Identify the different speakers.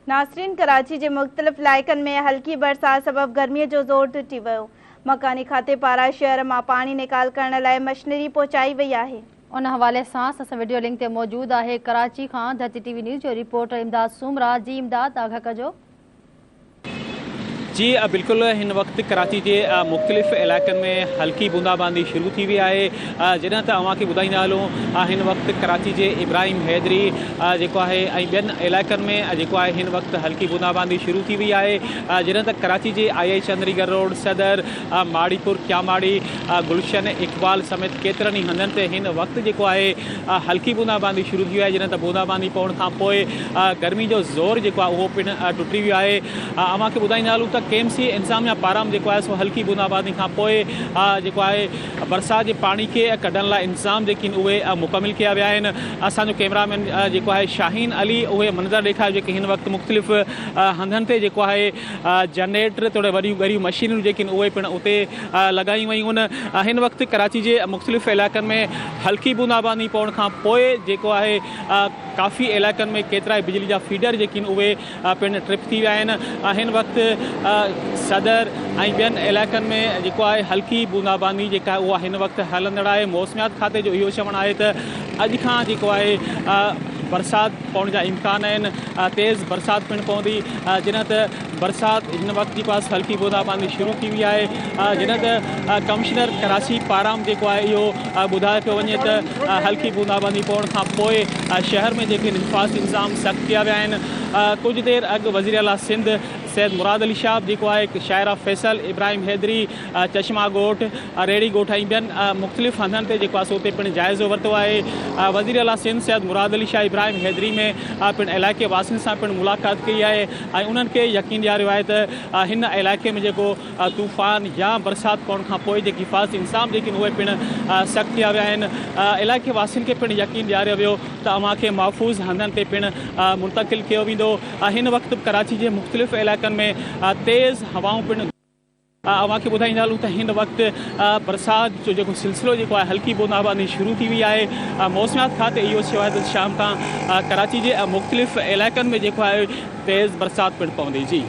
Speaker 1: ناظرين ڪراچي جي مختلف علائقن ۾ هلڪي برسات سبب گرمي جو زور ٽٽي ويو، مڪاني کاتي پاران شهر مان پاڻي نيڪال ڪرڻ لاء مشنري پهچائي وئي آهي.
Speaker 2: ان حوالي سان اسان سان وڊيو لنڪ تي موجود آهي ڪراچي کان ڌرتي ٽي وي نيوز جو رپورٽر امداد سومرا جي امداد آگاهه ڪجو.
Speaker 3: جي بلڪل هن وقت ڪراچي جي مختلف علائقن ۾ هلڪي بوندا باندي شروع ٿي وئي آهي جڏهن ته اوهان کي ٻڌائيندا هلون هن وقت ڪراچي جي ابراهيم حيدري جيڪو آهي ۽ ٻين علائقن ۾ جيڪو آهي هن وقت هلڪي بوندا باندي شروع ٿي وئي آهي جڏهن ته ڪراچي جي آئي آئي چندريگر روڊ صدر ماڙيپور ڪياماڙي گلشن اقبال سميت ڪيترن ئي هنڌن تي هن وقت جيڪو آهي هلڪي بوندا باندي شروع ٿي وئي آهي جڏهن ته بوندا باندي پوڻ کان پوء گرمي جو زور جيڪو آهي اهو پڻ ٽٽي ويو آهي اوهان کي ٻڌائيندا هلون ته ڪي ايم سي انتظاميا پاران جيڪو آهي سو هلڪي بوندا باندي کان پوء جيڪو آهي برسات جي پاڻي کي ڪڍڻ لاء انتظام جيڪي آهن اهي مڪمل ڪيا ويا آهن اسان جو ڪيمرا مين جيڪو آهي شاهين علي اهي منظر ڏيکاريو جيڪي هن وقت مختلف هنڌن تي جيڪو آهي جنريٽر توڙي وڏيون ڳريون مشينون جيڪي آهن اهي پڻ اتي لڳايون ويون آهن. هن وقت ڪراچي جي مختلف علائقن ۾ هلڪي بوندا باندي پوڻ کان پوء جيڪو آهي ڪافي علائقن ۾ ڪيترائي بجلي جا فيڊر جيڪي آهن اهي پڻ ٽرپ ٿي ويا آهن. هن وقت صدر ۽ ٻين علائقن ۾ جيڪو آهي هلڪي بوندا باندي جيڪا آهي اها هن وقت هلندڙ آهي. موسميات کاتي جو اهو چوڻ آهي ته اڄ کان جيڪو آهي برسات پوڻ جا امڪان آهن. تيز برسات پڻ پوندي جڏهن ته برسات هن وقت جيڪو آهي هلڪي بوندا باندي شروع ٿي وئي آهي جڏهن ته ڪمشنر ڪراچي پاران جيڪو آهي اهو ٻڌايو پيو وڃي ته هلڪي بوندا باندي پوڻ کان پوء شهر ۾ جيڪي حفاظتي انتظام سخت ڪيا ويا آهن ڪجهه دير اڳ وزير اعليٰ سنڌ سيد مراد علي شاهه جيڪو آهي شاعره فيصل ابراهيم حيدري چشما ڳوٺ، ريڙهي ڳوٺ ۽ ٻين مختلف هنڌن تي جيڪو آهي سو اتي پڻ جائزو ورتو آهي. وزير اعليٰ سنڌ سيد مراد علي شاهه ابراهيم حيدري ۾ پڻ علائقي واسين سان پڻ ملاقات ڪئي آهي ۽ انهن کي يقين ڏياريو آهي ته هن علائقي ۾ جيڪو طوفان يا برسات پوڻ کان پوء جيڪي حفاظتي انتظام جيڪي آهن اهي پڻ سخت ڪيا ويا آهن. علائقي واسين کي پڻ يقين ڏياريو ويو ته اوهان کي محفوظ هنڌن تي پڻ منتقل ڪيو ويندو. هن وقت به ڪراچي جي مختلف علائقن ۾ تيز هوائون پڻ. اوهان کي ٻڌائيندا هلون ته هن وقت برسات جو جيڪو سلسلو جيڪو آهي هلڪي بوندا باندي شروع ٿي وئي آهي موسميات کاتي اهو چيو آهي ته شام کان ڪراچي جي مختلف علائقن ۾ جيڪو آهي تيز برسات پڻ پوندي جي.